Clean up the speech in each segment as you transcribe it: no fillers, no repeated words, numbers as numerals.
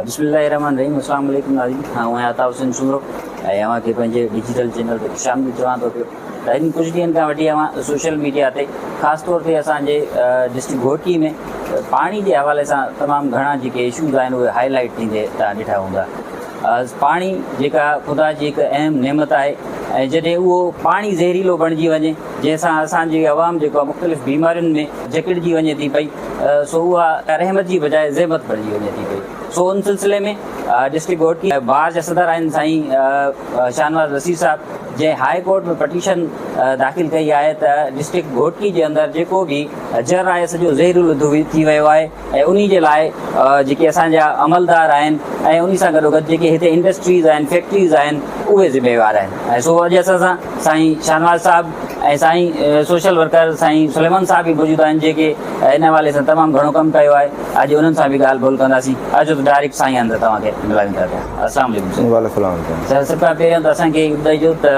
بسم الله الرحمن الرحيم السلام عليڪم ناظرين آئون آهيان عطا حسين سومرو ۽ اوهان کي پنهنجي ڊجيٽل چينل تي خوش آمديد چوان ٿو پيو ته هن ڪجهه ڏينهن کان وٺي اوهان سوشل ميڊيا تي خاص طور تي اسان جي ڊسٽرڪٽ گهوٽڪي ۾ پاڻي جي حوالي سان تمام گهڻا جيڪي اشوز آهن اهي هائي لائيٽ ٿيندي توهان ڏٺا هوندا پاڻي جيڪا خدا جي هڪ اهم نعمت آهي ۽ جڏهن اهو پاڻي زهريلو بڻجي وڃي جنهن سان اسان جي عوام جيڪو آهي مختلف بيمارين ۾ جڪڙجي وڃي ٿي پئي سو اها رحمت جي بجاء زحمت بڻجي وڃي ٿي پئي سو ان سلسلي ۾ ڊسٽرڪٽ گهوٽڪي بار جا صدر آهن سائين شاهنواز وسيع صاحب جنهن هاء ڪورٽ ۾ پٽيشن داخل ڪئي آهي ته ڊسٽرڪٽ گهوٽڪي جي اندر جيڪو به جر آهي سڄو زهريلو ٿي ويو آهي ۽ انهي جي لاء جيڪي اسان جا عملدار آهن ۽ انهي سان گڏوگڏ جيڪي هتي انڊسٽريز آهن فيڪٽريز آهن اهي ذميوار آهن ۽ سو اڄ اسان سان سائين شاهنواز صاحب ۽ سائين سوشل ورڪر سائين سليمان صاحب به موجود آهن جيڪي ان حوالي سان تمام گهڻو ڪم ڪيو آهي اڄ انهن سان به ڳالهه ٻولهه ڪنداسين اچو ته ڊائريڪٽ سائين اندر توهان کي ملايون ٿا پيا السلام عليڪم سر. وعليڪم السلام. سر سڀ کان پهريون ته اسان کي ٻڌائجو ته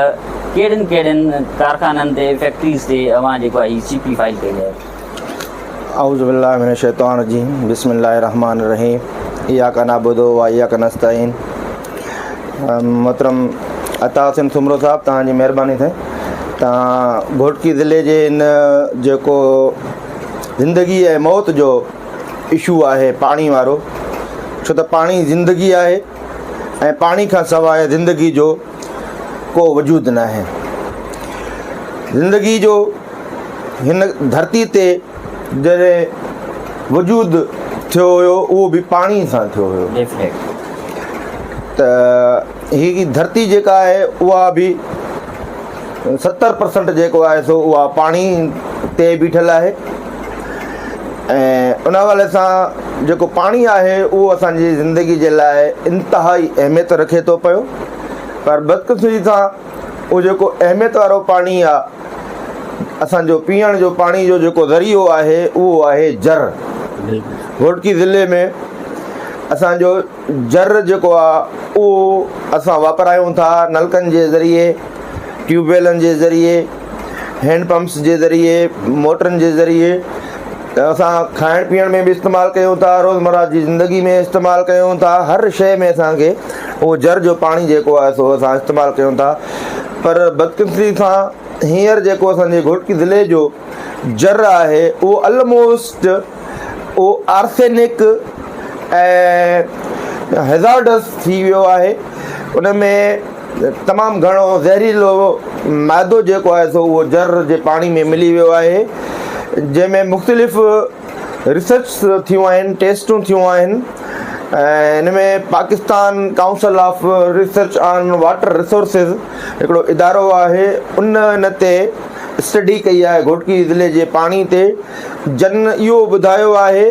ڪهڙين ڪهڙين ڪارخانن تي فيڪٽريز تي اوهان جيڪو آهي سي پي فائل ڪئي آهي. اعوذ بالله من الشيطان الرجيم بسم الله الرحمن الرحيم اياک نعبد و اياک نستعين محترم عطا حسين سومرو صاحب توهان جي مهرباني سائين توهان گهوٽڪي ضلعي جي هن جيڪو زندگي ۽ موت جو اشو آهي پاڻي وارو ڇو ته پاڻي زندگي آهي ۽ پاڻي کان سواء زندگي جو ڪو وجود ناهي زندگي جو هن ڌرتي تي جڏهن وجود ٿيو هيو اهو به پاڻي سان ٿيو هيو ته هي ڌرتي جيڪا آهي اها به 70% جيڪو آهي سو اها پاڻي تي بيٺل آهي ۽ ان حوالي سان جيڪو پاڻي آهي اهو اسانجي زندگي جي لاء انتهائي اهميت رکي ٿو پيو پر بدقسمتي سان اهو جيڪو اهميت وارو پاڻي آ اسان جو پيئڻ جو پاڻي جو جيڪو ذريعو آهي اهو آهي جر. گهوٽڪي ضلعي ۾ اسان جو جر جيڪو آ اهو اسان واپرايون ٿا نلڪن جي ذريعي ٽيوب ويلن جي ذريعي هينڊ پمپس جي ذريعي موٽرن جي ذريعي ته اسان کائڻ پيئڻ ۾ به استعمال ڪيون ٿا روزمره جي زندگي ۾ استعمال ڪيون ٿا هر شيء ۾ اسان کي اهو جر جو پاڻي جيڪو آهي سو اسان استعمال ڪيون ٿا پر بدقسمتي سان هينئر جيڪو اسان جي گهوٽڪي ضلعي جو جر آهي اهو الموسٽ اهو آرسينڪ ۽ هيزارڊس ٿي ويو آهي ان ۾ تمام گهڻو زهريلو مادو جيڪو آهي سو اهو جر جي پاڻي ۾ ملي ويو آهي جنهن ۾ مختلف ريسرچ ٿيون آهن ٽيسٽون ٿيون آهن ۽ ان ۾ Pakistan council of research on water resources هڪڙو ادارو آهي ان ان تي اسٽڊي ڪئي آهي گهوٽڪي ضلعي جي پاڻي تي جن اهو ٻڌايو آهي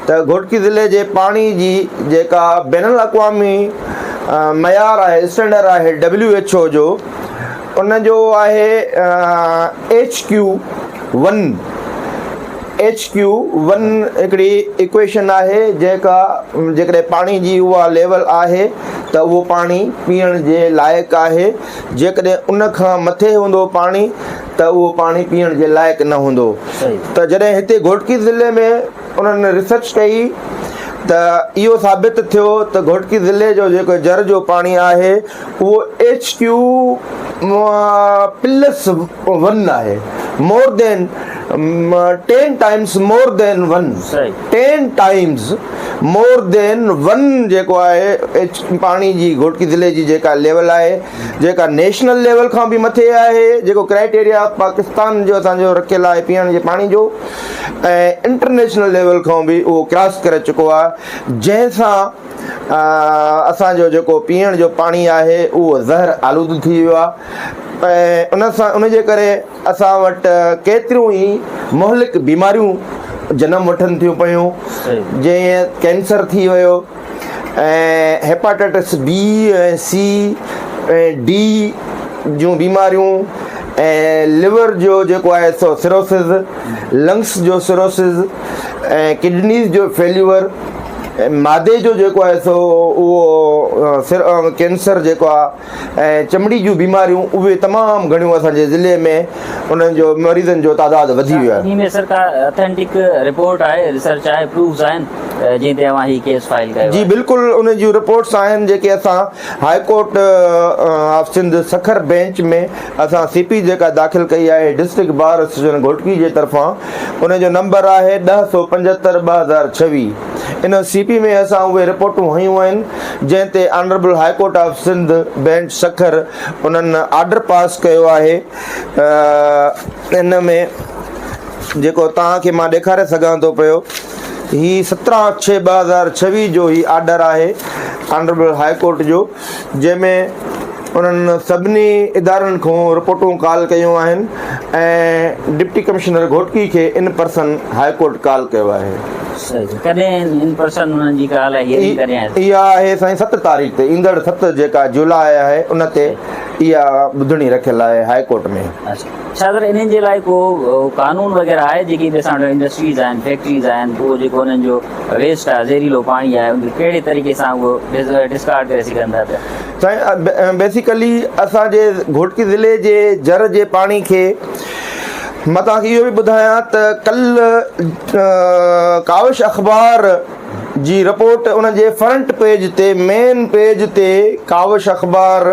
ته گهوٽڪي ضلعي جي پاڻي جي جيڪا بين الاقوامي معيار آهي اسٽينڊر آهي ڊبليو ايڇ او جو ان جو آهي H Q one H Q one هڪڙي اڪويشن آهي جيڪا جيڪڏهن پاڻي جي اها ليول آهي ته اهو پاڻي پيئڻ جي لائق آهي جيڪڏهن ان کان مٿي هوندو پاڻي ته اهو پاڻي پيئڻ جي لائق نه هوندو ته جڏهن هتي گهوٽڪي ضلعي ۾ انهن ريسرچ ڪئي ته اهو ثابت ٿيو ته گهوٽڪي ضلعي جو جيڪو جر جو پاڻي آهي اهو ايڇ ڪيو پلس ون آهي more than ten times more than one ten times more than one جيڪو آهي ايڇ پاڻي جي گهوٽڪي ضلعي جي جيڪا ليول آهي جيڪا نيشنل ليول کان به مٿي آهي جيڪو ڪرائيٽيريا پاڪستان جو اسان جو رکيل آهي پيئڻ جي پاڻي جو ۽ انٽرنيشنل ليول کان به اهو ڪراس ڪري چڪو آهي جنهن سان اسان جو جيڪو پيئڻ جو پاڻي آهي اهو زهر آلودو ٿي ويو آهي ۽ ان سان ان جي ڪري اسان وٽ ڪيتريون ئي مهلڪ بيماريون جنم وٺن ٿيون پيون جيئن ڪينسر ٿي ويو ۽ هيپاٽائٽس بي ۽ سي ۽ ڊي جون بيماريون ۽ ليور جو جيڪو آهي سو سروسز لنگس جو سروسز ۽ ڪڊنيز جو فيليور. مادي جو جيڪو آهي سو اهو سر ڪينسر جيڪو آهي ۽ چمڙي جون بيماريون اهي تمام گهڻيون اسان جي ضلعي ۾ انهن جو مريضن جو تعداد وڌي ويو آهي. انهي ۾ سر ڪا اٿينٽڪ رپورٽ آهي، ريسرچ آهي، پروفز آهن جنهن تي اوهان هي ڪيس فائل ڪيو جي آهي؟ بلڪل ان جون رپورٽس آهن جيڪي اسان high court of Sindh Sukkur bench ۾ اسان سي پي جيڪا داخل ڪئي آهي ڊسٽرڪٽ بار ايسوسيئيشن گهوٽڪي جي طرفان ان جو نمبر آهي 1075 2026 ان سي پي ۾ اسان اهي رپورٽون هنيون آهن جنهن تي honourable high court of Sindh bench Sukkur انهن آرڊر پاس ڪيو آهي ان ۾ جيڪو توهان کي مان ڏيکاري سگهان ٿو پيو هي 17 6 2026 جو هي آرڊر آهي آنربل هاء ڪورٽ جو جنهن ۾ انهن سڀني ادارن کان رپورٽون ڪال ڪيون آهن ۽ ڊپٽي ڪمشنر گهوٽڪي کي in person high court call ڪيو آهي. ڪڏهن ان پرسن انهن جي ڪال آهي هيئرنگ ڪڏهن آهي؟ اها آهي سائين 7 تاريخ تي ايندڙ 7 جيڪا جولاء آهي ان تي اها ٻڌڻي رکيل آهي هاء ڪورٽ ۾. اڇا ڇا سر انهن جي لاء ڪو قانون وغيره آهي جيڪي به اسان وٽ انڊسٽريز آهن فيڪٽريز آهن پوء جيڪو انهن جو ويسٽ آهي زهريلو پاڻي آهي ان کي ڪهڙي طريقي سان اهو ڊسڪارڊ ڪري سگهن ٿا پيا؟ سائين بيسيڪلي اسان جي گهوٽڪي ضلعي جي جر جي پاڻي کي مان توهان کي اهو به ٻڌايان ته ڪلهه ڪاوش اخبار جي رپورٽ ان جي فرنٽ پيج تي مين پيج تي ڪاوش اخبار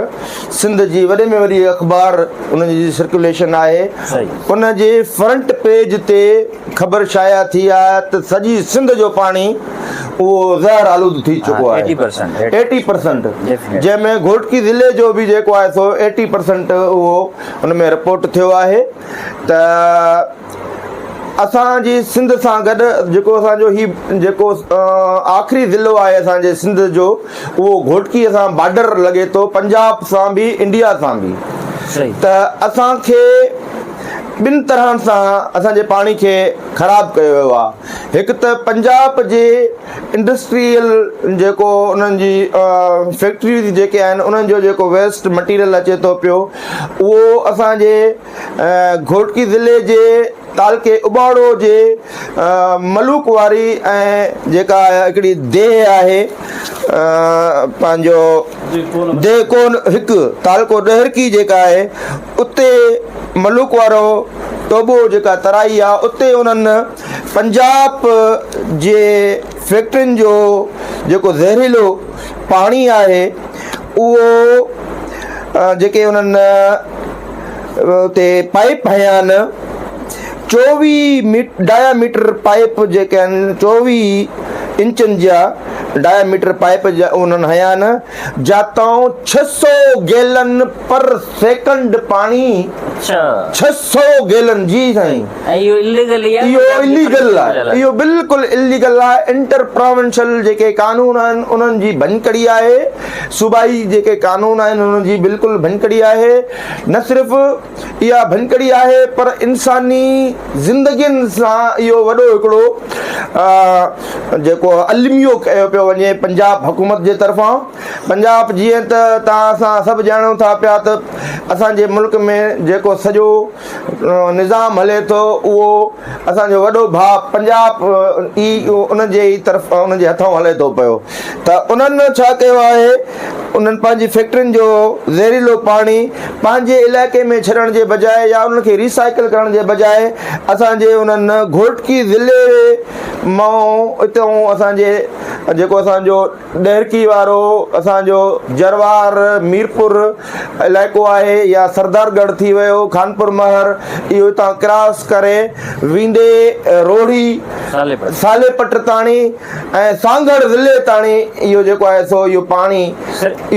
سنڌ جي وڏي ۾ وڏي اخبار ان جي سرڪيوليشن آهي ان جي فرنٽ پيج تي خبر شايع ٿي آهي ته سڄي سنڌ جو پاڻي اهو زهر آلود ٿي چڪو آهي 80% جنهن ۾ گهوٽڪي ضلعي جو به جيڪو آهي سو 80% اهو ان ۾ رپورٽ ٿيو آهي ته اسان جي سنڌ سان گڏ جيڪو اسان جو هي جيڪو آخري ضلعو آهي اسان جي سنڌ جو اهو گهوٽڪي سان بارڊر لڳي ٿو پنجاب سان به انڊيا سان به ته اسان کي ٻن طرحن سان اسان جي پاڻي کي خراب ڪيو ويو آهي هڪ ته پنجاب جي انڊسٽريل جيڪو انهن جي فيڪٽريز جيڪي آهن انهن جو جيڪو ويسٽ مٽيريل اچي ٿو پيو اهو اسان جي گهوٽڪي ضلعي جي تعلقي اٻاڙو جي ملوڪ واري ۽ جيڪا هڪڙي ديهه آهي پنهنجو ديهه ڪون هڪ تعلقو ڏهرڪي جيڪا آهي اتي ملوڪ وارو ٽوٻو جيڪا ترائي آهي اتي انهن پنجاب جي فيڪٽرين جو جيڪو زهريلو پاڻي آهي اهو جيڪي انهن اتي پائپ هنيا آهن چوويهه ڊايا ميٽر پائپ جيڪي آهن چوويهه انچن جا ڊايا ميٽر پائپ جا انهن هنيا آهن جاتان ڇهه سو گيلن پر سيڪنڊ پاڻي ڇهه سو گيلن جي سائين اهو اليگل اهو اليگل آهي اهو بلڪل اليگل آهي انٽر پراونشل جيڪي قانون آهن انهن جي ڀڃڪڙي آهي صوبائي جيڪي قانون آهن انهن جي بلڪل ڀڃڪڙي آهي نه صرف اها ڀڃڪڙي آهي پر انساني زندگين سان اهو وڏو هڪڙو جيڪو الميو ڪيو پيو وڃي پنجاب حڪومت جي طرفان پنجاب جيئن ته توهان اسان سڀ ڄاڻون ٿا پيا ته اسان جي ملڪ ۾ جيڪو سڄو نظام هلي ٿو اهو اسان جو وڏو ڀاء پنجاب ئي ان جي ئي طرف ان جي هٿان هلي ٿو پيو ته انهن ڇا ڪيو آهي انهن پنهنجي فيڪٽرين جو زهريلو پاڻي پنهنجي علائقي ۾ ڇڏڻ جي بجاء يا انهن کي ريسائيڪل ڪرڻ جي بجاء اسان جي انهن گهوٽڪي ضلعي مان اتان اسان جي جيڪو اسان جو ڏهرڪي وارو اسان جو جروار ميرپور علائقو آهي يا سردار ڳڙهه ٿي ويو خانپور مهر اهو اتان ڪراس ڪري ويندي روهڙي صالح پٽ تاڻي ۽ سانگهڙ ضلعي تاڻي اهو جيڪو آهي سو اهو پاڻي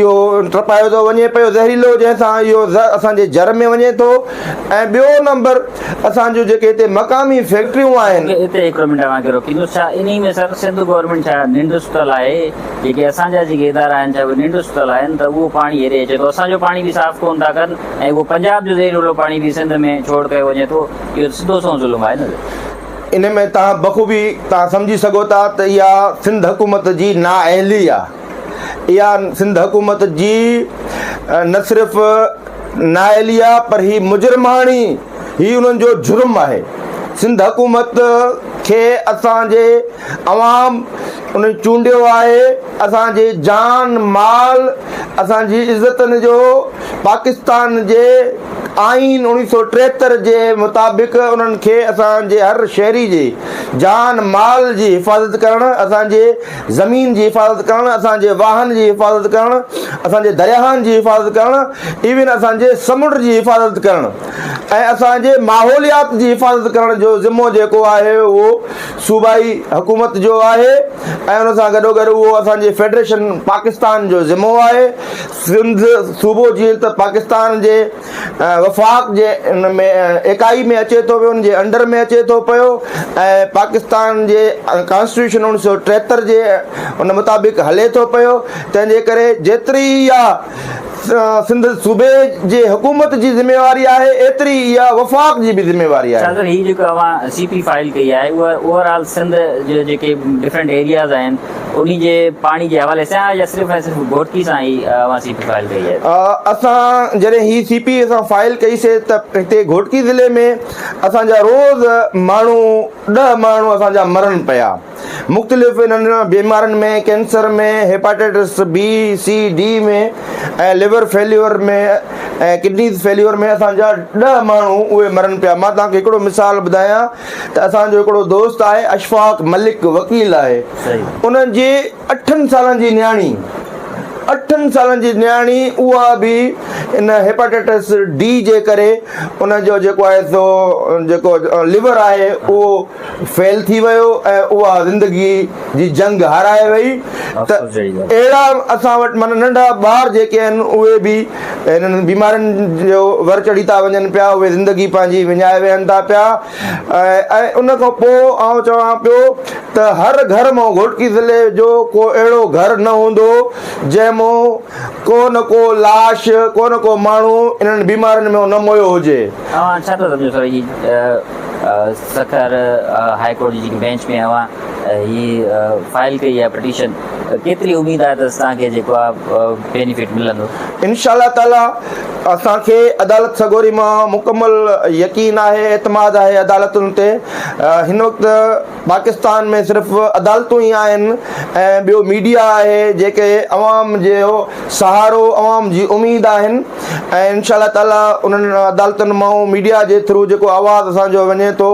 اهو ٽپايو ٿو وڃي پيو زهريلو جنهن سان اهو اسان جي جر ۾ وڃي ٿو ۽ ٻيو نمبر اسان جون جيڪي هتي مقامي فيڪٽريون آهن. هتي هڪڙو منٽ اوهان کي روڪيندس ڇا انهي ۾ سر سنڌ گورنمينٽ ڇا ننڊ ستل آهي جيڪي اسان جا جيڪي ادارا آهن ڇا اهي ننڊ ستل آهن ته اهو پاڻي هيڏي اچي ٿو اسان جو پاڻي به صاف ڪون ٿا ڪن ۽ اهو پنجاب جو زهريلو پاڻي به سنڌ ۾ ڇوڙ ڪيو وڃي ٿو اهو سڌو سنئون ظلم آهي نه. ان ۾ توهان بخوبي توهان سمجهي سگهو ٿا ته اها سنڌ حڪومت جي نااهلي آهي اها سنڌ حڪومت جي نه صرف نااهلي آهي پر هي مجرماڻي هي انهن جو جرم آهي سنڌ حڪومت کي اسان جي عوام انهن چونڊيو آهي اسان جي جان مال اسان جي عزتن جو پاڪستان جي آئين اوڻيهه سو 73 جي مطابق انهن کي اسان جي هر شهري جي جان مال جي حفاظت ڪرڻ اسان جي زمين جي حفاظت ڪرڻ اسان جي واهن جي حفاظت ڪرڻ اسان جي درياهن جي حفاظت ڪرڻ ايون اسان جي سمنڊ جي حفاظت ڪرڻ ۽ اسان جي ماحوليات جي حفاظت ڪرڻ جو ذمو جيڪو آهي اهو صوبائي حڪومت جو آهي ۽ ان سان گڏو گڏ اهو اسان جي فيڊريشن پاڪستان جو ذمو آهي. سنڌ صوبو جيئن ته پاڪستان جي وفاق جي ان ۾ ايڪائي ۾ اچي ٿو پيو ان جي انڊر ۾ اچي ٿو پيو ۽ پاڪستان جي ڪانسٽيٽيوشن 1973 جي ان مطابق هلي ٿو پيو تنهن جي ڪري جيتري اها سنڌ صوبي جي حڪومت جي ذميواري آهي ايتري اها وفاق جي به ذميواري آهي. شاھ سر هي جيڪو اوهان سي پي فائل ڪئي آهي اها اوور آل سنڌ جي جيڪي ڊفرنٽ ايرياز آهن انهي جي پاڻي جي حوالي سان آهي يا صرف ۽ صرف گهوٽڪي سان ئي اوهان سي پي فائل ڪئي آهي؟ اسان جڏهن هي سي پي اسان فائل ڪئي سي ته هتي گهوٽڪي ضلعي ۾ اسان جا روز ماڻهو ڏهه ماڻهو اسان جا مرن پيا مختلف انهن بيمارين ۾ cancer ۾ hepatitis B C D ۾ ۽ liver failure ۾ ۽ kidneys failure ۾ اسان جا ڏهه ماڻهو اهي مرن پيا مان توهان کي هڪڙو مثال ٻڌايان ته اسان جو هڪڙو دوست آهي اشفاق ملڪ وڪيل آهي ان جي اٺن سالن جي نياڻي اٺن سالن جي نياڻي اها به ان هيپاٽائٽس ڊي جي ڪري ان جو جيڪو آهي سو جيڪو ليور آهي اهو فيل ٿي ويو ۽ اها زندگي جي جنگ هارائي وئي ته اهڙا اسان وٽ معنيٰ ننڍا ٻار جيڪي آهن اهي به انهن بيمارين جو ور چڙهي ٿا وڃن پيا اهي زندگي پنهنجي وڃائي ويهن ٿا پيا ۽ ان کان پوء آئون چوان پيو ته هر گهر مان گهوٽڪي ضلعي جو ڪو اهڙو گهر نه هوندو جنهن مان ڪو نه ڪو لاش ڪو نه ڪو ماڻهو انهن بيمارين ۾ نه مويو هجي. اوهان ڇا ٿا سمجهو سر هي سکر هاء ڪورٽ جي جيڪي بينچ ۾ اوهان هي فائل ڪئي آهي پٽيشن ڪيتري اميد آهي ته توهان کي جيڪو آهي بينيفٽ ملندو؟ انشاء الله تعالي اسان کي عدالت سڳوري مان مڪمل يقين آهي اعتماد آهي عدالتن تي هن وقت پاڪستان ۾ صرف عدالتون ئي آهن ۽ ٻيو ميڊيا آهي جيڪي عوام جو سهارو عوام جي اميد آهن ۽ انشاء الله تعالي انهن عدالتن مان ميڊيا جي ٿرو جيڪو آواز اسان جو وڃي ٿو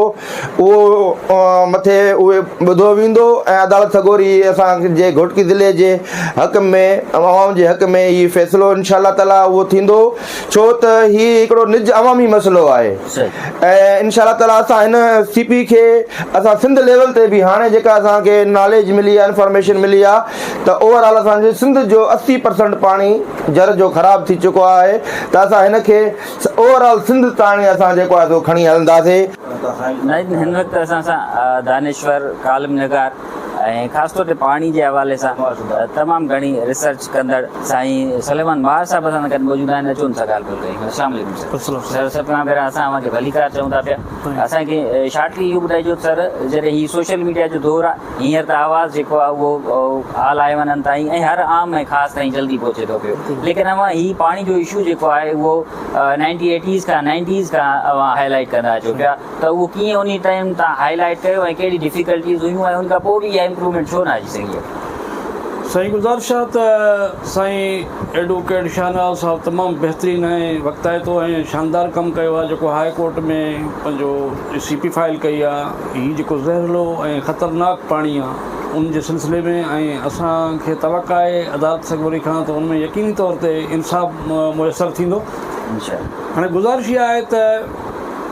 اهو مٿي اهي ٻڌو ويندو ۽ عدالت سڳوري اسان جي گهوٽڪي ضلعي جي حق ۾ عوام جي حق ۾ هي فيصلو انشاء الله تعالي اهو ٿيندو ڇو ته هي هڪڙو نج عوامي مسئلو آهي ۽ انشاء الله تعالي اسان هن سي پي کي اسان سنڌ ليول تي به هاڻي جيڪا اسان کي ناليج ملي آهي انفارميشن ملي آهي ته اوور آل اسان جي سنڌ جو 80 پرسنٽ پاڻي جر جو خراب ٿي چڪو آهي ته اسان هن کي اوور آل سنڌ تاڻي اسان جيڪو آهي سو کڻي هلنداسي. هن وقت اسان سان دانشور، ڪالم نگار ۽ خاص طور تي پاڻي جي حوالي سان تمام گهڻي ريسرچ ڪندڙ سائين سليمان ماهر صاحب اسان سان گڏ موجود آهن اچو ان سان ڳالهه ٻولهه ڪريون السلام عليڪم سر سر سڀ کان پهريان اسان اوهان کي ڀليڪار چئون ٿا پيا اسان کي شارٽلي اهو ٻڌائجو سر جڏهن هي سوشل ميڊيا جو دور آهي هينئر ته آواز جيڪو آهي اهو آل آئيوانن تائين ۽ هر عام ۽ خاص تائين جلدي پهچي ٿو پيو ليڪن اوهان هي پاڻي جو اشو جيڪو آهي اهو نائنٽي ايٽيز کان نائنٽيز کان اوهان هائي لائيٽ ڪندا اچو پيا ته اهو ڪيئن انهي ٽائيم تان هائي لائيٽ ڪيو ۽ ڪهڙي ڊفيڪلٽيز هيون ۽ ان کان پوء به اها امپروومينٽ ڇو نه اچي سگهي آهي؟ سائين گذارش آ ته سائين ايڊووڪيٽ شاهنواز صاحب تمام بهترين ۽ وقتائتو ۽ شاندار ڪم ڪيو آ جيڪو هاء ڪورٽ ۾ پنهنجو سي پي فائل ڪئي آ هي جيڪو زهريلو ۽ خطرناڪ پاڻي آ ان جي سلسلي ۾ ۽ اسان کي توقع آهي عدالت سڳوري کان ته ان ۾ يقيني طور تي انصاف ميسر ٿيندو هاڻي گذارش اها آهي ته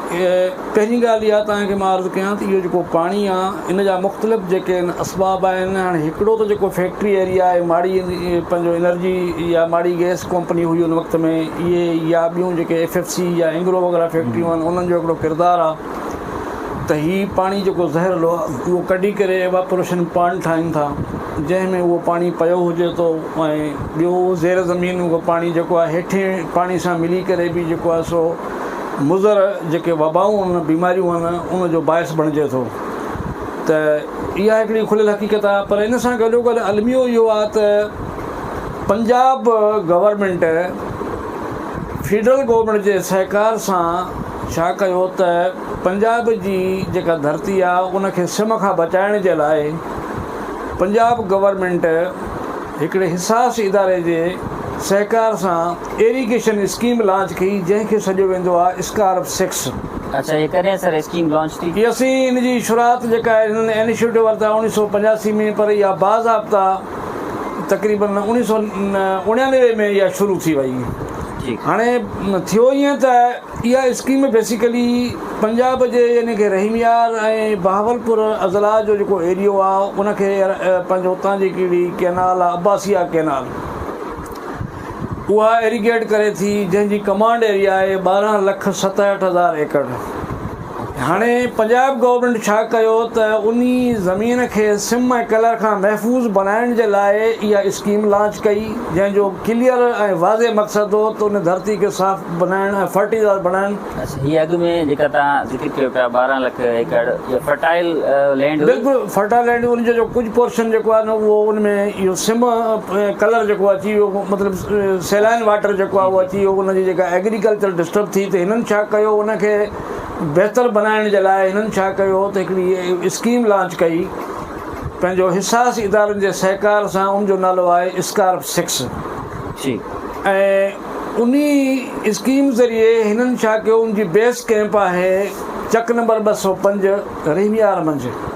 پهرين ڳالهه اها توهان کي مان عرض ڪيان ته اهو جيڪو پاڻي آهي ان جا مختلف جيڪي آهن اسباب آهن هاڻي هڪڙو ته جيڪو فيڪٽري ايريا آهي ماڙي پنهنجو انرجي يا ماڙي گئس ڪمپني هئي ان وقت ۾ اهي يا ٻيون جيڪي ايف ايف سي يا اينگرو وغيره فيڪٽريون آهن انهن جو هڪڙو ڪردار آهي ته هي پاڻي جيڪو زهريلو آهي اهو ڪڍي ڪري ايواپوريشن پلانٽ ٺاهين ٿا جنهن ۾ اهو پاڻي پيو هجي ٿو ۽ ٻيو زير زمين اهو پاڻي جيڪو آهي هيٺين پاڻي سان ملي ڪري به جيڪو آهي سو مضر جيڪي وبائون آهن بيماريون آهن ان جو باعث بڻجي ٿو ته اها هڪڙي کليل حقيقت آهي پر ان سان گڏو گڏ الميو اهو آهي ته پنجاب گورنمينٽ فيڊرل گورنمينٽ جي سهڪار سان ڇا ڪيو ته پنجاب جي جيڪا ڌرتي آهي ان کي سم کان بچائڻ جي لاء پنجاب گورنمينٽ هڪڙي حساس اداري جي سهڪار سان ايريگيشن اسڪيم لانچ ڪئي جنهن کي سڏيو ويندو آهي اسڪارپ سڪس. اڇا هي ڪڏهن سر اسڪيم لانچ ٿي؟ هي اسين ان جي شروعات جيڪا آهي هنن انيشيٽو ورتا اوڻيهه سو 85 ۾ پر اها باضابطا تقريبن 1999 ۾ اها شروع ٿي وئي. هاڻي ٿيو ائين ته اها اسڪيم بيسيڪلي پنجاب جي يعني ڪي رحيم يار ۽ بهاولپور اضلاع جو جيڪو ايريو آ ان کي پنهنجو اتان جي ڪهڙي ڪينال آ عباسيه ڪينال اها ايريگيٽ ڪري ٿي جنهن جي ڪمانڊ ايريا آهي 12 لک 67 هزار ايڪڙ. هاڻي پنجاب گورنمينٽ ڇا ڪيو ته انهي زمين کي سم ۽ ڪلر کان محفوظ بنائڻ جي لاء اها اسڪيم لانچ ڪئي جنهن جو ڪليئر ۽ واضح مقصد هو ته ان ڌرتي کي صاف بنائڻ ۽ فرٽيلائز بڻائڻ. اڇا هي اڳ ۾ جيڪا توهان ذڪر ڪيو پيا 12 لک ايڪڙ اها فرٽائل لينڊ هئي؟ بلڪل فرٽائل لينڊ ان جو جو ڪجهه پورشن جيڪو آهي نه اهو ان ۾ اهو سم ۽ ڪلر جيڪو اچي ويو مطلب سيلائن واٽر جيڪو آهي اهو اچي ويو ان جي جيڪا ايگريڪلچر ڊسٽرب ٿي ته هنن ڇا ڪيو ان کي بهتر بنائڻ جي لاء هنن ڇا ڪيو ته هڪڙي اسڪيم لانچ ڪئي پنهنجو حساس ادارن جي سهڪار سان ان جو نالو آهي اسڪارپ سڪس ۽ انهي اسڪيم ذريعي هنن ڇا ڪيو ان جي بيس ڪئمپ آهي چڪ نمبر 205 رحيميار منجهه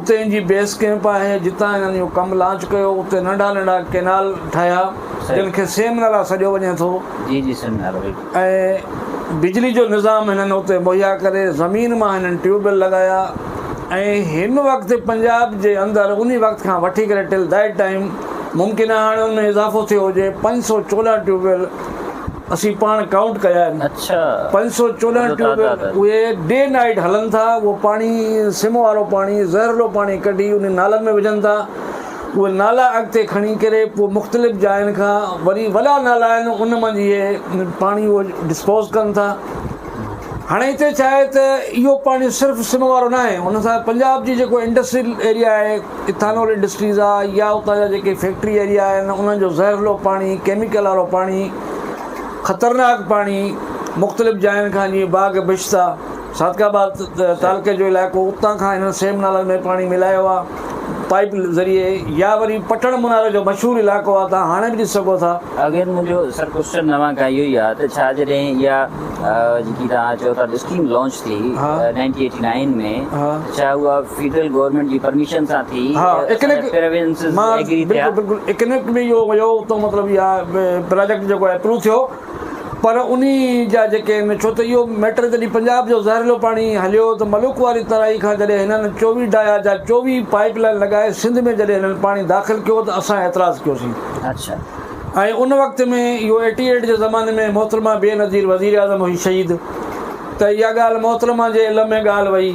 اتي ان جي بيس ڪئمپ آهي جتان هنن اهو ڪم لانچ ڪيو اتي ننڍا ننڍا ڪينال ٺاهيا جن کي سيم نالا سڏيو وڃي ٿو جي جي سيم نالا بلڪل ۽ بجلي جو نظام هنن اتي مهيا ڪري زمين مان هنن ٽيوب ويل لڳايا ۽ هن وقت پنجاب جي اندر انهي وقت کان وٺي ڪري ٽل that time ممڪن آهي هاڻي ان ۾ اضافو ٿيو هجي 514 ٽيوب ويل اسين پاڻ ڪائونٽ ڪيا آهن. اڇا 514 ٽيوب ويل اهي ڊي نائيٽ هلن ٿا اهو پاڻي سم وارو پاڻي زهرلو پاڻي ڪڍي انهي نالن ۾ وجهن ٿا. اهي نالا اڳتي کڻي ڪري پوء مختلف جاين کان وري وڏا نالا آهن ان منجهه اهي پاڻي اهو ڊسپوز ڪن ٿا. هاڻي هتي ڇا آهي ته اهو پاڻي صرف سم وارو ناهي ان سان پنجاب جي جيڪو انڊسٽريل ايريا آهي اٿانول انڊسٽريز آهي يا اتان جا جيڪي فيڪٽري ايريا آهن انهن جو زهرلو پاڻي ڪيميڪل وارو پاڻي خطرناڪ پاڻي مختلف جاين کان جيئن باغ بهشت آهي صادق آباد تعلقي جو علائقو اتان کان هنن سيم نالن ۾ پاڻي ملايو آهي پائيپ ذريعي يا وري پٽڻ مناري جو مشهور علائقو آهي تان هاڻي به ڏسي سگهو ٿا. اگين منهنجو سر ڪوسچن اوهان کان اهو ئي آهي ته ڇا جڏهن اها جيڪي توهان چئو ٿا ته اسڪيم لانچ ٿي 1989 ۾ ته ڇا اها فيڊرل گورنمينٽ جي پرميشن سان ٿي ها اڪنڪ مان بلڪل بلڪل اڪنڪ ۾ اهو هيو ته مطلب اها پراجيڪٽ جيڪو اپروو ٿيو پر انهي جا جيڪي آهن ڇو ته اهو ميٽر جڏهن پنجاب جو زهريلو پاڻي هليو ته ملوڪ واري ترائي کان جڏهن هنن 24 ڊايا جا 24 پائيپ لائين لڳائي سنڌ ۾ جڏهن هنن پاڻي داخل ڪيو ته اسان اعتراض ڪيوسين اڇا ۽ ان وقت ۾ اهو ايٽي ايٽ جي زماني ۾ محترمه بي نظير وزير اعظم هئي شهيد ته اها ڳالهه محترمه جي علم ۾ ڳالهه وئي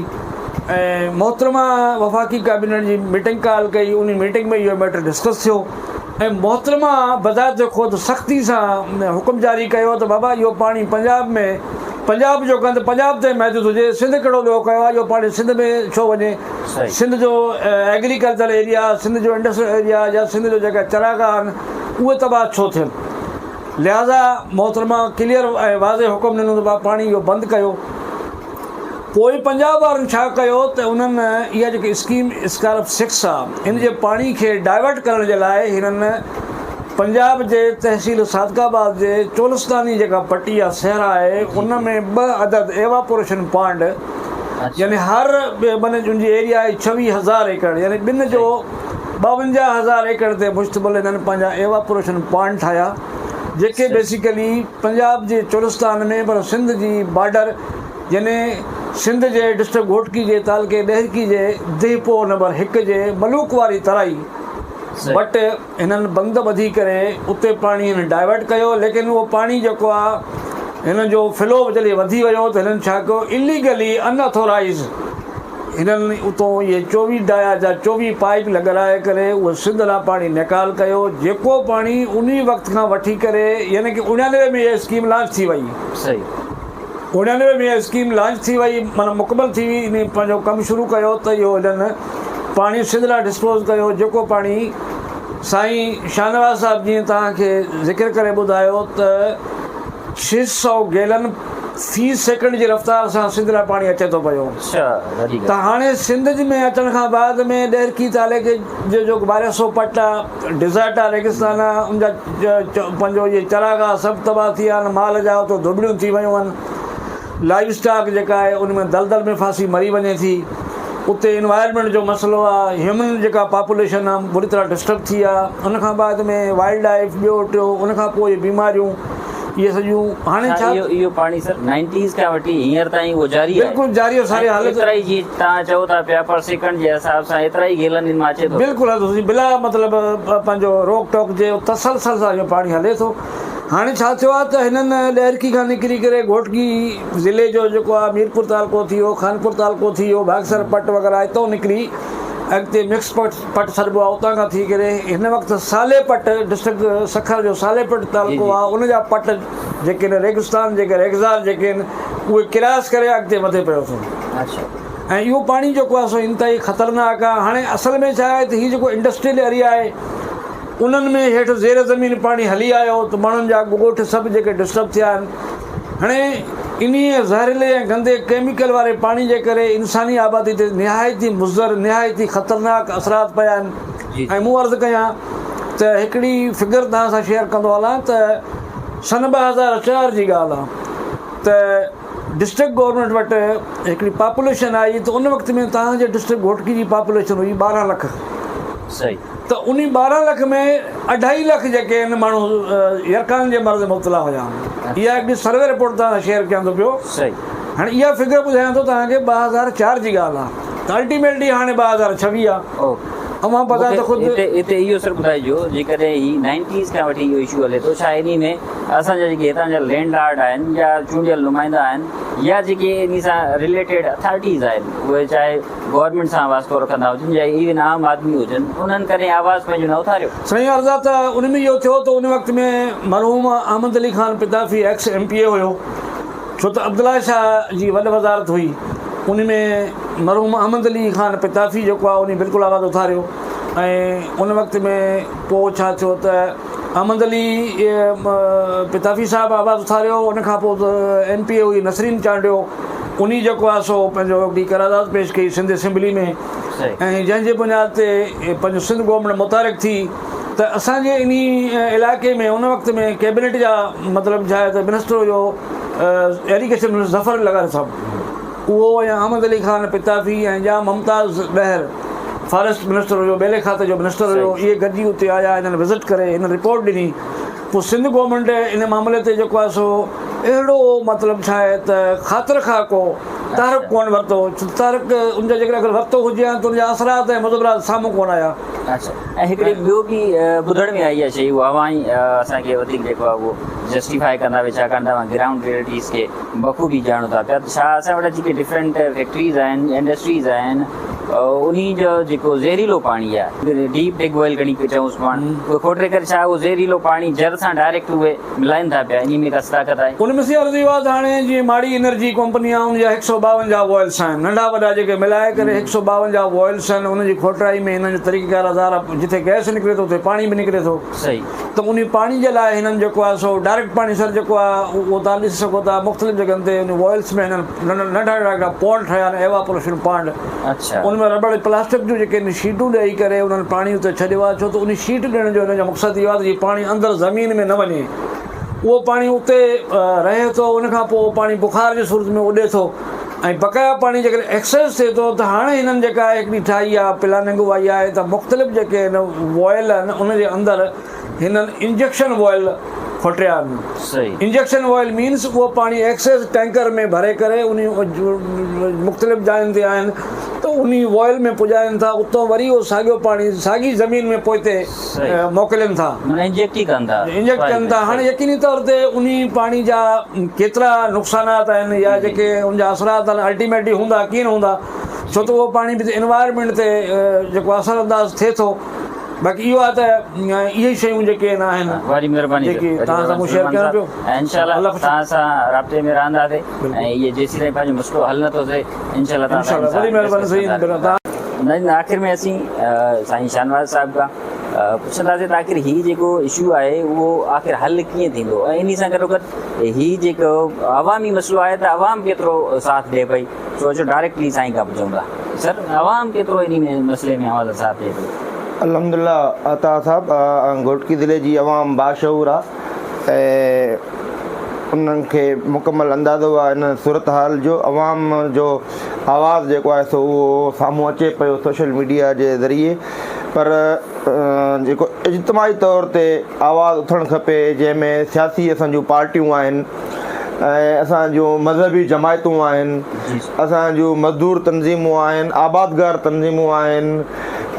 ۽ محترمه وفاقي ڪابينيٽ جي ميٽنگ ڪال ڪئي انهي ميٽنگ ۾ اهو ميٽر ڊسڪس ٿيو ۽ محترمه بذات خود سختي سان حڪم جاري ڪيو ته بابا اهو پاڻي پنجاب ۾ پنجاب جو گند پنجاب تائين محدود هجي سنڌ ڪهڙو ڏوهه ڪيو آهي اهو پاڻي سنڌ ۾ ڇو وڃي سنڌ جو ايگريڪلچر ايريا سنڌ جو انڊسٽريل ايريا يا سنڌ جو جيڪا چراگاهه آهن اهي تباهه ڇو ٿين لهٰذا محترمه ڪليئر ۽ واضح حڪم ڏنو ته بابا پاڻي اهو بند ڪيو پوء پنجاب وارن ڇا ڪيو ته انهن اها جيڪي اسڪيم اسڪارپ سڪس آ ان جي پاڻي کي ڊائيورٽ ڪرڻ جي لاء هنن پنجاب جي تحصيل صادق آباد جي چولستاني جيڪا پٽي يا صحرا آهي ان ۾ ٻه عدد ايواپوريشن پانڊ يعني هر ٻن ان جي ايريا آهي 26,000 ايڪڙ يعني ٻن جو 52,000 ايڪڙ تي مشتمل هنن پنهنجا ايواپوريشن پانڊ ٺاهيا جيڪي بيسيڪلي پنجاب جي چولستان ۾ پر سنڌ جي بارڊر يعني سنڌ جي ڊسٽرڪٽ گهوٽڪي جي تعلقي ڏهرڪي جي ديهه پوهه نمبر هڪ جي ملوڪ واري ترائي وٽ هنن بند ٻڌي ڪري اتي پاڻي هنن ڊائيورٽ ڪيو ليڪن اهو پاڻي جيڪو آ هنن جو فلو جڏهن وڌي ويو ته هنن ڇا ڪيو اليگلي ان اٿورائيز هنن اتو اهي 24 ڊايا جا 24 پائيپ لڳرائي ڪري اهو سنڌ ڏانهن پاڻي نيڪال ڪيو جيڪو پاڻي انهي وقت کان وٺي ڪري يعني ڪي 99 ۾ اها اسڪيم لانچ ٿي وئي. صحيح. 99 ۾ اها اسڪيم لانچ ٿي وئي معنيٰ مڪمل ٿي وئي انهي پنهنجو ڪم شروع ڪيو ته اهو هنن پاڻي سنڌ لاء ڊسپوز ڪيو جيڪو پاڻي سائين شاهنواز صاحب جيئن توهان کي ذڪر ڪري ٻڌايو ته 600 گيلن في سيڪنڊ جي رفتار سان سنڌ لاء پاڻي اچي ٿو پيو ته هاڻي سنڌ ۾ اچڻ کان بعد ۾ ڏهرڪي تعلقي جو جو باريسو پٽ آ ڊيزرٽ آ ريگستان آ ان جا پنهنجو اهي چراگاهه سڀ تباهه ٿي ويا آهن مال جا اتو ڌوٻڻيون ٿي ويون آهن لائيو اسٽاڪ جيڪا آهي ان ۾ دلدل ۾ ڦاسي مري وڃي ٿي اتي انوائرمينٽ جو مسئلو آ هيومن جيڪا پاپوليشن آ بري طرح ڊسٽرب ٿي آ ان کان بعد ۾ وائلڊ لائيف ٻيو ٽيو ان کان پوء بيماريون اهي سڄيون هاڻي ڇا اهو اهو پاڻي سر نائنٽيز کان وٺي هينئر تائين اهو جاري آهي بلڪل جاري و ساري حالت ايترا ئي جي توهان چئو ٿا پيا پر سيڪنڊ جي حساب سان ايترا ئي گيلن ان مان اچي ٿو بلڪل حضرت بلا مطلب پنهنجو روڪ ٽوڪ جي تسلسل سان اهو پاڻي هلي ٿو هاڻي ڇا ٿيو آهي ته هنن ڏهرڪي کان نڪري ڪري گهوٽڪي ضلعي جو جيڪو آهي ميرپور تعلقو ٿي ويو، خانپور تعلقو ٿي ويو، ڀاڳسر پٽ وغيره اتان نڪري اڳتي مڪس پٽ پٽ سڏبو آهي اتان کان ٿي ڪري هن وقت صالح پٽ ڊسٽرڪٽ سکر جو صالح پٽ تعلقو آهي ان جا پٽ جيڪي آهن ريگستان جيڪي ريگزار جيڪي آهن اهي ڪراس ڪري اڳتي وڌي پيو ٿو ۽ اهو پاڻي جيڪو آهي سو انتهائي خطرناڪ آهي هاڻي اصل ۾ ڇا آهي ته هي جيڪو انڊسٽريل ايريا آهي انهن ۾ هيٺ زير زمين پاڻي هلي آيو ته ماڻهن جا ڳوٺ سڀ جيڪي ڊسٽرب ٿيا آهن. هاڻي انهيء زهريلي ۽ گندي ڪيميڪل واري پاڻي جي ڪري انساني آبادي تي نهايت ئي مضر، نهايت ئي خطرناڪ اثرات پيا آهن ۽ مون عرض ڪيان ته هڪڙي فگر توهان سان شيئر ڪندو هلان ته سن 2004 جي ڳالهه آهي ته ڊسٽرڪٽ گورنمينٽ وٽ هڪڙي پاپوليشن آئي ته ان وقت ۾ توهان جي ڊسٽرڪٽ گهوٽڪي جي پاپوليشن هئي 12 لک. صحيح. ته انهي 12 لک ۾ اڍائي لک جيڪي آهن ماڻهو يرقان جي مرض مبتلا هيا. اها هڪڙي سروي رپورٽ توهان سان شيئر ڪيان ٿو پيو. صحيح. هاڻي اها فگر ٻڌايان ٿو توهان کي 2004 جي ڳالهه آهي ته الٽيميٽلي هاڻي 2026 آهي. اوهان پتا ته خود. هتي هتي اهو سر ٻڌائجو جيڪڏهن هي نائنٽيز کان وٺي اهو اشو هلي ٿو ڇا انهي ۾ اسان جا جيڪي هتان جا لينڊ لارڊ آهن يا چونڊيل نمائندا آهن يا جيڪي انهي سان رليٽيڊ اٿارٽيز آهن اهي چاهي گورنمينٽ سان واسطو رکندا هجن يا ايون عام آدمي هجن انهن ڪڏهن آواز پنهنجو نه اٿاريو. سائين عرض آ ته ان ۾ اهو ٿيو ته ان وقت ۾ مرحوم Ahmed Ali Khan Pitafi ex M P A هيو ڇو ته عبدالله شاهه جي وڏ وزارت هئي ان ۾ مرحوم احمد علي خان پتافي جيڪو آ انهي بلڪل آواز اٿاريو ۽ ان وقت ۾ پوء ڇا ٿيو ته احمد علي پتافي صاحب آواز اٿاريو ان کان پوء ايم پي اي هئي نسرين چانڊيو انهي جيڪو آهي سو پنهنجو هڪڙي قرارداد پيش ڪئي سنڌ اسيمبلي ۾ ۽ جنهن جي بنياد تي پنهنجو سنڌ گورنمينٽ متحرڪ ٿي ته اسان جي انهي علائقي ۾ ان وقت ۾ ڪيبنيٽ جا مطلب ڇا آهي ته منسٽر هيو ايريگيشن منسٽر ظفر لغاري صاحب اهو ۽ احمد علي خان پتافي ۽ ڄام ممتاز ڏهر فاريسٽ منسٽر هيو ٻيلي کاتي جو منسٽر هيو اهي گڏجي اتي آيا هنن وزٽ ڪري هنن رپورٽ ڏني پوء سنڌ گورنمينٽ ان معاملي تي جيڪو آهي سو اهڙو مطلب ڇا آهي ته خاطر خواهه ڪو تحرڪ ڪونه ورتو تحرڪ ان جا جيڪڏهن اگر ورتو هجي ها ته ان جا اثرات ۽ مضمرات سامهون ڪونه آيا. اڇا ۽ هڪڙي ٻيو به ٻڌڻ ۾ آئي آهي شيء اها اوهان ئي اسان کي وڌيڪ جيڪو آهي اهو جسٽيفائي ڪندا وي ڇاڪاڻ ته اوهان گرائونڊ ريئلٽيز کي بخوبي ڄاڻو ٿا پيا ته ڇا اسان وٽ جيڪي ڊفرنٽ فيڪٽريز آهن انڊسٽريز آهن انهي جو جيڪو زهريلو پاڻي آهي ڊيپ ڊگ ويل کڻي چئونس پاڻ اهي کوٽري ڪري ڇا اهو زهريلو پاڻي جر سان ڊائريڪٽ اهي ملائن ٿا پيا انهي ۾ ڪا صداقت آهي؟ ان ۾ سي عرض اهو آهي ته هاڻي جيئن ماڙي انرجي ڪمپني آهي ان جا هڪ سئو ٻاونجاهه ووئلس آهن ننڍا وڏا جيڪي ملائي ڪري هڪ سئو ٻاونجاهه ووئلس آهن ان جي کوٽرائي ۾ هنن جو طريقيڪار آزار آهي جتي گئس نڪري ٿو اتي پاڻي به نڪري ٿو صحيح. ته انهي پاڻي جي لاء هنن جيڪو آهي سو ڊائريڪٽ پاڻي سر جيڪو آهي اهو توهان ڏسي سگهو ٿا مختلف جڳهن تي ان ووئلس ۾ هنن ننڍا ننڍا هڪڙا پونڊ ٺاهيا آهن ايواپوريشن پانڊ اڇا. ان ۾ رٻڙ پلاسٽڪ جون جيڪي آهن شيٽون ڏئي ڪري انهن پاڻي اتي ڇڏيو آهي ڇو ته انهي شيٽ ڏيڻ جو هنن جو مقصد اهو آهي ته جيئن پاڻي اندر زمين ۾ نه وڃي اهو پاڻي اتي رهي ٿو ان کان پوء اهو پاڻي بخار جي صورت ۾ اڏي ٿو ۽ بقايا پاڻي جيڪڏهن ايڪسيس ٿئي ٿو ته هاڻي هنن جيڪا هڪڙي ٺاهي آهي پلاننگ اها اها آهي ته مختلف جيڪي هن ووئل آهن ان جي اندر هنن انجيڪشن ووئل کوٽيا آهن انجيڪشن ووئل مينس اهو پاڻي ايڪسيس ٽينڪر ۾ ڀري ڪري ان مختلف جاين تي آهن ته انهي ووئل ۾ پڄائين ٿا اتان وري اهو ساڳيو پاڻي ساڳي زمين ۾ پوئتي موڪلين ٿا. معنيٰ انجيڪٽ ئي ڪن ٿا. انجيڪٽ ڪن ٿا. هاڻي يقيني طور تي انهي پاڻي جا ڪيترا نقصانات آهن يا جيڪي ان جا اثرات آهن الٽيميٽلي هوندا ڪيئن نه هوندا ڇو ته اهو پاڻي به انوائرمينٽ تي جيڪو اثر انداز ٿئي ٿو باقي اهو آهي ته اهي شيون جيڪي آهن واري مهرباني جيڪي توهان سان مون شيئر ڪيان پيو انشاء الله توهان سان رابطي ۾ رهنداسين ۽ اهي جيسين تائين پنهنجو مسئلو حل نٿو ٿئي انشاء الله انشاء الله وڏي مهرباني سائين ناظرين آخر ۾ اسين سائين شاهنواز صاحب کان پڇنداسين ته آخر هي جيڪو اشو آهي اهو آخر حل ڪيئن ٿيندو ۽ انهي سان گڏوگڏ هي جيڪو عوامي مسئلو آهي ته عوام ڪيترو ساٿ ڏئي پئي سو اچو ڊائريڪٽلي سائين کان پڇون ٿا سر عوام ڪيترو انهي ۾ مسئلي ۾ اوهان سان ساٿ ڏئي پئي. الحمدلله عطا صاحب گهوٽڪي ضلعي جي عوام باشعور آ ۽ انهن کي مڪمل اندازو آ ان صورتحال جو عوام جو آواز جيڪو آهي سو اهو سامهون اچي پيو سوشل ميڊيا جي ذريعي پر جيڪو اجتماعي طور تي آواز اٿڻ کپي جنهن ۾ سياسي اسان جون پارٽيون آهن ۽ اسان جون مذهبي جماعتون آهن اسان جون مزدور تنظيمون آهن آبادگار تنظيمون آهن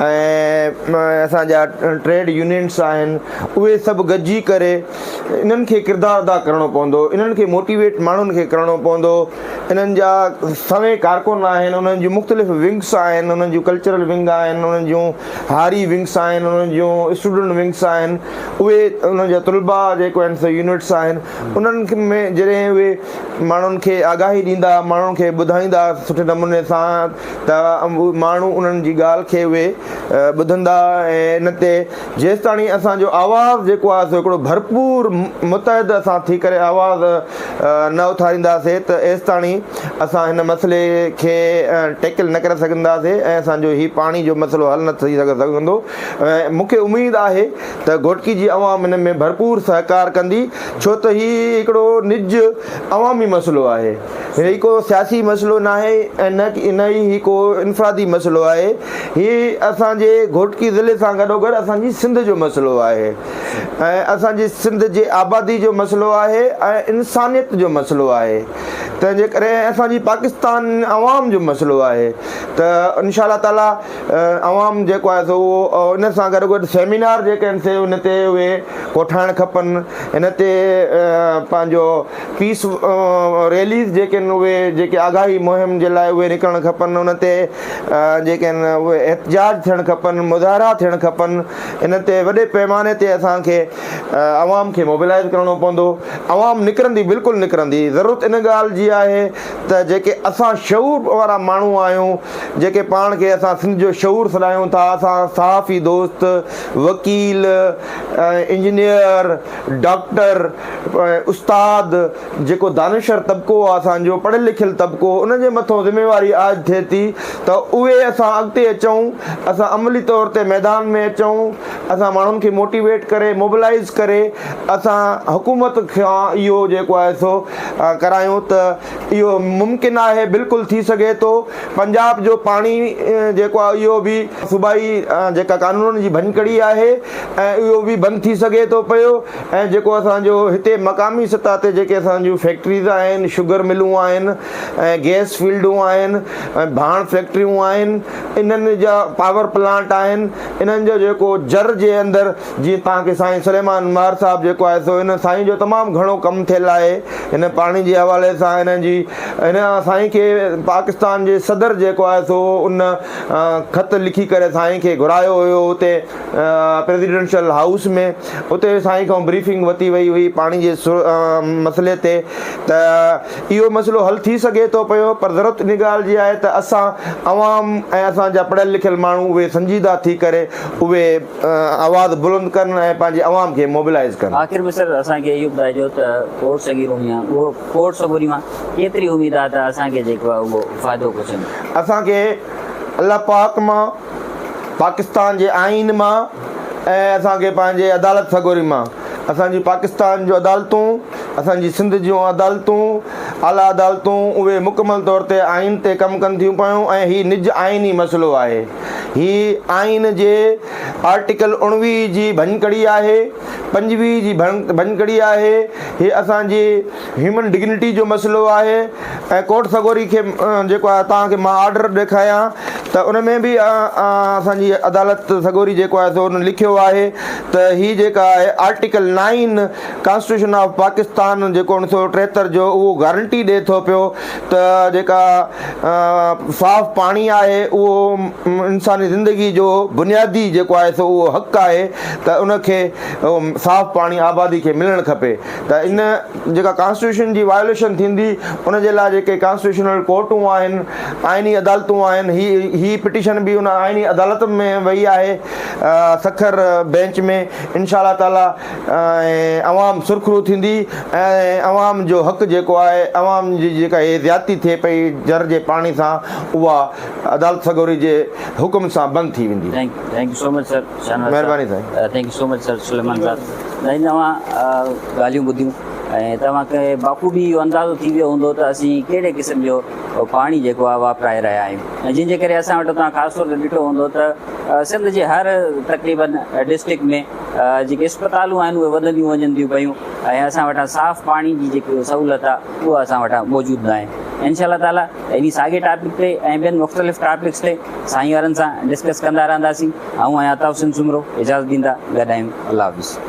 ۽ اسان جا ٽريڊ يونينس آهن اهي سڀ گڏجي ڪري انهن کي ڪردار ادا ڪرڻو پوندو انهن کي موٽيويٽ ماڻهن کي ڪرڻو پوندو انهن جا سوين ڪارڪن آهن، انهن جون مختلف ونگس آهن، انهن جون ڪلچرل ونگ آهن، انهن جون هاري ونگس آهن، انهن جون اسٽوڊنٽ ونگس آهن، اهي انهن جا طلبا جيڪو آهن سو يونٽس آهن، انهن ۾ جڏهن اهي ماڻهن کي آگاهي ڏيندا، ماڻهن کي ٻڌائيندا سٺي نموني سان ته ماڻهو انهن جي ڳالهه کي اهي ٻڌندا ۽ ان تي جيستاڻي اسان جو آواز جيڪو آهي سو هڪڙو ڀرپور متحد اسان ٿي ڪري آواز نه اٿارينداسي ته ايستاڻي اسان هن مسئلي کي ٽيڪل نه ڪري سگهنداسي ۽ اسان جو هي پاڻي جو مسئلو حل نه ٿي سگهندو ۽ مون کي اميد آهي ته گهوٽڪي جي عوام ان ۾ ڀرپور سهڪار ڪندي ڇو ته هي هڪڙو نج عوامي مسئلو آهي هي ڪو سياسي مسئلو ناهي ۽ نه ئي هي ڪو انفرادي مسئلو آهي هي اسان جي گهوٽڪي ضلعي سان گڏوگڏ اسان جي سنڌ جو مسئلو آهي ۽ اسان جي سنڌ جي آبادي جو مسئلو آهي ۽ انسانيت جو مسئلو آهي تنهن جي ڪري اسان جي پاڪستان عوام جو مسئلو آهي ته انشاء الله تعالي عوام جيڪو آهي سو اهو ان سان گڏوگڏ سيمينار جيڪي آهن سي ان تي اهي ڪوٺائڻ کپن ان تي پنهنجو پيس ريليز جيڪي آهن اهي جيڪي آگاهي مهم جي لاء اهي نڪرڻ کپن ان تي جيڪي آهن اهي احتجاج ٿيڻ کپن مظاهرا ٿيڻ کپن ان تي وڏي پيماني تي اسان کي عوام کي موبلائز ڪرڻو پوندو عوام نڪرندي بلڪل نڪرندي ضرورت ان ڳالهه جي آهي ته جيڪي اسان شعور وارا ماڻهو آهيون جيڪي پاڻ کي اسان سنڌ جو شعور سڏايون ٿا اسان صحافي دوست وڪيل انجنيئر ڊاڪٽر، استاد، جيڪو دانشور طبقو آ اسان جو پڙهيل لکيل طبقو ان جي مٿو ذميواري عائد ٿئي ٿي ته اهي اسان اڳتي اچون اسان عملي طور تي ميدان ۾ اچون اسان ماڻهن کي موٽيويٽ ڪري موبلائيز ڪري اسان حڪومت کان اهو جيڪو آهي سو ڪرايون ته اهو ممڪن آهي بلڪل ٿي سگهي ٿو پنجاب جو پاڻي جيڪو آهي اهو به صوبائي جيڪا قانونن جي ڀڃڪڙي آهي ۽ اهو به بند ٿي سگهي ٿو پيو ۽ جيڪو اسان جو هتي مقامي سطح تي جيڪي اسان جون فيڪٽريز آهن شگر ملون آهن ۽ گئس فيلڊون آهن ۽ ڀاڻ فيڪٽريون آهن انهن جا پاور پلانٽ آهن انهن جو جيڪو جر جي اندر جيئن توهان کي سائين سليمان مهر صاحب جيڪو آهي سو ان سائين جو تمام گهڻو ڪم ٿيل آهي هن پاڻي جي حوالي سان هن جي هن سائين کي پاڪستان جي صدر جيڪو آهي سو ان خط لکي ڪري سائين کي گهرايو هيو اتي پريزيڊنشل هائوس ۾ اتي سائين کان بريفنگ ورتي وئي هئي پاڻي جي مسئلي تي ته اهو مسئلو حل ٿي سگهي ٿو پيو پر ضرورت ان ڳالهه جي آهي ته اسان عوام ۽ اسان جا پڙهيل لکيل ماڻهو اهي سنجيده ٿي ڪري اهي آواز بلند ڪن ۽ پنهنجي عوام کي موبلائيز ڪن. آخر ۾ سر اسان کي اهو ٻڌائجو ته ڪورٽ سڳيرو ميان اهو ڪورٽ سڳوري مان ڪيتري اميد آهي ته اسان کي جيڪو آهي اهو فائدو پهچندو. اسان کي الله پاڪ مان، پاڪستان جي آئين مان ۽ اسان کي پنهنجي عدالت سڳوري مان اسان جي پاڪستان جون عدالتون اسان جي سنڌ جون عدالتون اعليٰ عدالتون اهي مڪمل طور تي آئين تي ڪم ڪن ٿيون پيون ۽ هي نج آئيني مسئلو آهي. هي آئين جي آرٽيڪل 19 جي ڀڃڪڙي آهي، 25 جي ڀڃڪڙي آهي، هي اسان جي هيومن ڊگنٽي جو مسئلو آهي ۽ ڪورٽ سڳوري کي جيڪو آهي توهان کي مان آرڊر ڏيکايان ته ان ۾ به اسان جي عدالت سڳوري جيڪو آهي سو ان لکيو آهي ته هي جيڪا آهي آرٽيڪل نائين ڪانسٽيٽيوشن آف پاڪستان جيڪو 1973 جو اهو گارنٽي ڏي ٿو پيو ته جيڪا صاف پاڻي آهي اهو انساني زندگي جو بنيادي جيڪو آهي سو اهو حق آهي ته ان کي صاف پاڻي آبادي کي ملڻ کپي ته ان جيڪا ڪانسٽيٽيوشن جي وايوليشن ٿيندي ان جي لاء جيڪي ڪانسٽيٽيوشنل ڪورٽون آهن آئيني عدالتون آهن هي هي پٽيشن به ان آئيني عدالت ۾ وئي آهي سکر بينچ ۾ انشاء الله تعالي عوام سرخرو ٿيندي ۽ عوام جو حق جيڪو آهي عوام جي جيڪا هي زيادتي ٿئي پئي جر جي پاڻي سان اها عدالت سڳوري جي حڪم سان بند ٿي ويندي. Thank you so much sir Shahnawaz مهرباني سائين. Thank you so much sir Suleman صاحب سائين توهان ڳالهيون ٻڌيون ۽ توهان کي بخوبي اهو اندازو ٿي ويو هوندو ته اسين ڪهڙي قسم جو پاڻي جيڪو آهي واپرائي رهيا آهيون ۽ جنهن جي ڪري اسان وٽ توهان خاص طور تي ڏٺو هوندو ته سنڌ جي هر تقريبن ڊسٽرڪٽ ۾ جيڪي اسپتالون آهن اهي وڌنديون وڃن ٿيون پيون ۽ اسان وٽان صاف پاڻي جي جيڪي سهولت آهي اها اسان وٽان موجود ناهي انشاء الله تعالي انهي ساڳي ٽاپڪ تي ۽ ٻين مختلف ٽاپڪس تي سائين وارن سان ڊسڪس ڪندا رهنداسين. آئون آهيان عطا حسين سومرو اجازت ڏيندا گڏ آهيون الله حافظ.